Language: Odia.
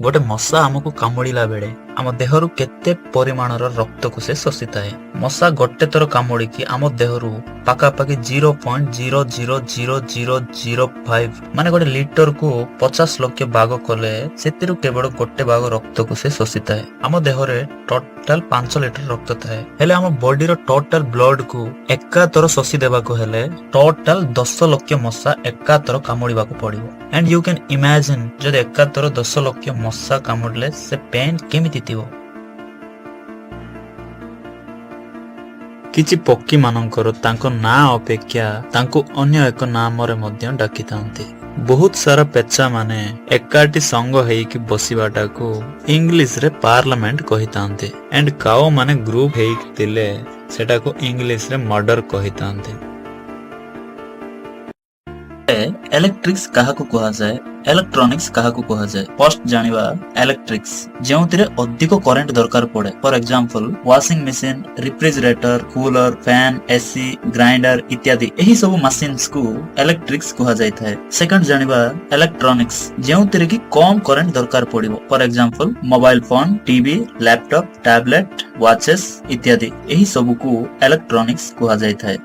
ଗୋଟେ ମଶା ଆମକୁ କାମୁଡ଼ିଲା ବେଳେ ଆମ ଦେହରୁ କେତେ ପରିମାଣର ରକ୍ତକୁ ସେ ଶୋଷିଥାଏ? ମଶା ଗୋଟେ ଥର କାମୁଡ଼ିକି ଆମ ଦେହରୁ ପାଖାପାଖି 0.000005, ମାନେ ଗୋଟେ ଲିଟରକୁ 50 ଲକ୍ଷ ଭାଗ କଲେ ସେଥିରୁ କେବଳ ଗୋଟେ ଭାଗ ରକ୍ତକୁ ସେ ଶୋଷିଥାଏ। ଆମ ଦେହରେ ଟୋଟାଲ 5 ଲିଟର ରକ୍ତ ଥାଏ। ହେଲେ ଆମ ବଡିର ଟୋଟାଲ ବ୍ଲଡକୁ ଏକାଥର ଶୋଷି ଦେବାକୁ ହେଲେ ଟୋଟାଲ 10 ଲକ୍ଷ ମଶା ଏକାଥର କାମୁଡ଼ିବାକୁ ପଡିବ। ଆଣ୍ଡ you can imagine, ଯଦି ଏକାଥର 10 ଲକ୍ଷ ମଶା କାମୁଡ଼ିଲେ ସେ ପେନ୍ କେମିତି ଥିବ। କିଛି ପକ୍ଷୀ ମାନଙ୍କର ତାଙ୍କ ନାଁ ଅପେକ୍ଷା ତାଙ୍କୁ ଅନ୍ୟ ଏକ ନାମରେ ମଧ୍ୟ ଡାକିଥାନ୍ତି। ବହୁତ ସାରା ପେଚା ମାନେ ଏକାଠି ସଙ୍ଗ ହେଇକି ବସିବାଟାକୁ ଇଂଲିଶରେ ପାର୍ଲାମେଣ୍ଟ କହିଥାନ୍ତି। ଆଣ୍ଡ କାଉ ମାନେ ଗ୍ରୁପ ହେଇକି ଥିଲେ ସେଟାକୁ ଇଂଲିଶରେ ମର୍ଡର କହିଥାନ୍ତି। ଇଲେକ୍ଟ୍ରିକ୍ସ କାହାକୁ କୁହାଯାଏ? ଇଲେକ୍ଟ୍ରୋନିକ୍ସ କାହାକୁ କୁହାଯାଏ? ଫାର୍ଷ୍ଟ ଜାଣିବା ଇଲେକ୍ଟ୍ରିକ୍ସ, ଯେଉଁଥିରେ ଅଧିକ କରେଣ୍ଟ ଦରକାର ପଡେ। For example, washing machine, refrigerator, cooler, fan, AC, grinder ଇତ୍ୟାଦି। ଏହି ସବୁ ମେସିନ୍ସ କୁ ଇଲେକ୍ଟ୍ରିକ୍ସ କୁହାଯାଇଥାଏ। ସେକେଣ୍ଡ ଜାଣିବା ଇଲେକ୍ଟ୍ରୋନିକ୍ସ, ଯେଉଁଥିରେ କି କମ କରେଣ୍ଟ ଦରକାର ପଡିବ। For example, mobile phone, TV, laptop, tablet, watches ଇତ୍ୟାଦି। ଏହି ସବୁକୁ ଇଲେକ୍ଟ୍ରୋନିକ୍ସ କୁହାଯାଇଥାଏ।